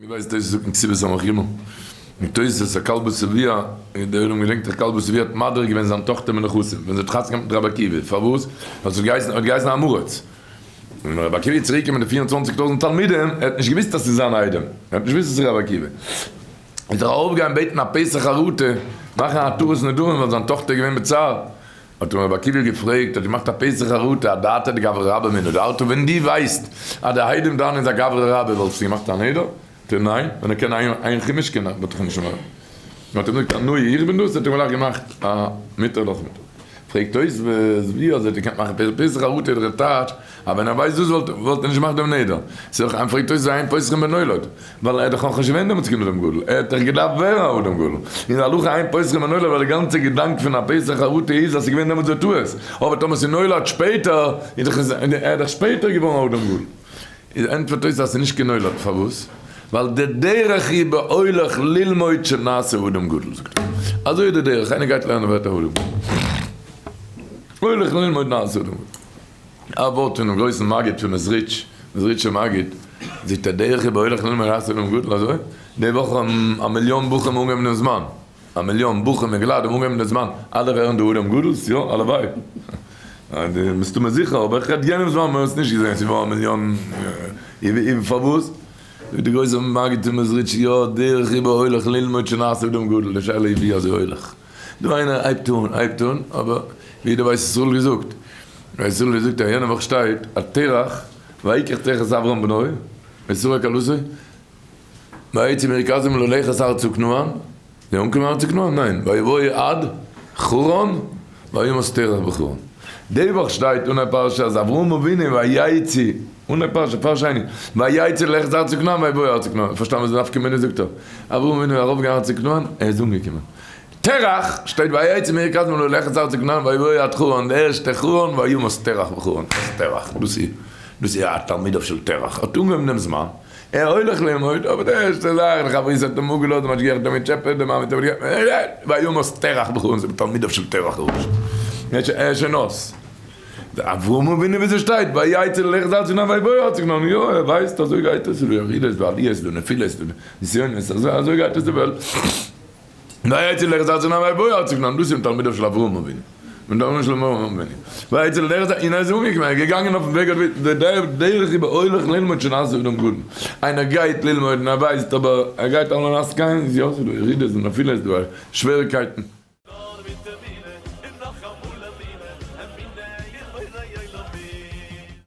ווי ווייסט תוס' זאגט אין כתובות סמך ג' מיט תוס' אז כלבא שבוע, דער עולם געדענקט דאך כלבא שבוע האט מדיר געווען זיין טאכטער מנכסים ווען זי האט חתונה געהאט מיט רבי עקיבא, פארוואס? ווייל ס'האט געהייסן האט געהייסן עם הארץ. און רבי עקיבא איז צוריק געקומען מיט די 24 טויזנט תלמידים, ער האט נישט געוואוסט אז ס'איז זיין איידעם, ער האט נישט געוואוסט אז ס'איז רבי עקיבא. איז ער ארויפגעגאנגען בעטן א פתח חרטה, מאכן א התרת נדרים ווייל זיין טאכטער איז געווען בצער. האט אים רבי עקיבא געפרעגט, האט געמאכט א פתח חרטה, אדעתא דגברא רבה מי נדרת, ווען דו ווייסט אז דער איידעם דיינער איז א גברא רבה וואלסטו געמאכט א נדר? זאגט ער ניין, ווען ער קען איין חומש קען ער, וואלט איך נישט געמאכט. האט ער געזאגט אנא איך בין דאס, האט ער גלייך געמאכט א מותר לך מותר. פרעגט תוספות ווי אזוי האט ער געקענט מאכן פתח פתח חרטה איז דאך דער טייטש אז ווען ער ווייסט דאס וואלט וואלט ער נישט געמאכט דעם נדר. ס'איז דאך איין פרעגט תוספות אין פותחין בנולד ווייל ער איז דאך נאכנישט געווען דעמאלטס קיין אדם גדול ער האט דאך געדארפט ווערן א אדם גדול. אין די הלכה אין פותחין בנולד ווייל די גאנצע געדאנק פון א פתח חרטה איז אז ס'איז געווען דעמאלטס די טעות אבער טאמער ס'איז נולד שפעטער איז דאך ער איז דאך שפעטער געווארן א אדם גדול. איז ענטפערט תוס' אז ס'איז נישט קיין נולד, פארוואס? ווייל די דרך היא בהולך ללמוד שנעשה אדם גדול, זאגט ער, אזוי איז די דרך, איינער גייט לערנען ווערט ער אדם גדול, הולך ללמוד נעשה אדם גדול. א ווארט פונעם גרויסן מגיד פון מעזריטש, מעזריטשער מגיד, זאגט ער דרך היא בהולך ללמוד נעשה אדם גדול, אזוי? די וואך האבן א מיליאן בחורים אנגעהויבן דעם זמן, א מיליאן בחורים און גלייד האבן אנגעהויבן די זמן, אלע ווערן די אדם גדול'ס? יא, הלוואי. מסתמא זיכער, אבער איך רעד יענעם זמן מ'האט עס נישט געזען, ס'איז געווארן א מיליאן, פארוואס? זאגט די גרויסע מגיד פון מעזריטש, יא, דרך איבער הולך ללמוד שנעשה אדם גדול, די שאלה איז ווי אזוי הולך. דא איינער הייבט אן, הייבט אן, אבער ווי דער בית ישראל געזאגט, בית ישראל געזאגט אז יענע וואך שטייט אז תרח, ויקח תרח את אברהם בנו, ושרה כלתו, ויצאו מאור כשדים ללכת ארצה כנען, זיי אנקומען ארצה כנען? ניין, ויבואו עד חרן וימת תרח בחרן. די וואך שטייט אנהייב פרשה אז אברהם אבינו ויצא, אנהייב פרשה, פאר שני, ויצא ללכת ארצה כנען ויבואו ארצה כנען, פארשטאנען וואס די נפקא מינה זאגט דא? אברהם אבינו איז ארויף געגאנגען ארצה כנען, ער איז אנגעקומען. תרח, שטייט ויצא מאור כשדים ללכת ארצה כנען ויבואו עד חרן, די ערשטע חרן וימת תרח בחרן, תרח, דאס איז דאס איז א תלמידיו של תרח, האט אנגעהויבן דעם זמן, ער הולך ללמוד, אבער די ערשטע זאך, די חברותא האט אים אפגעלאזט, די משגיח האט אים געטשעפעט, די מאמע האט אים געטשעפעט, וימת תרח בחרן, זענען תלמידיו של תרח הרשע, ער איז שוין אויס. אברהם אבינו וויאזוי שטייט, ויצא ללכת ארצה כנען ויבוא ארצה כנען, יא ער ווייסט אזוי גייט עס, ס'איז דא ירידות, ס'איז דא עליות, ס'איז דא נפילות, ס'איז דא נסיונות, אזוי גייט עס די וועלט. ויצא ללכת ארצה כנען ויבוא ארצה כנען, דאס איז תלמידיו של אברהם אבינו, און תלמידיו של אברהם אבינו, ויצא ללכת און ער איז אנגעקומען, ער איז געגאנגען אויפן וועג אויף די דרך איבער הולך ללמוד שנעשה אדם גדול, איינער גייט ללמוד און ער ווייסט אבער ער גייט על מנת כן, יא ס'איז דא ירידות און נפילות, ס'איז דא שוועריקייטן.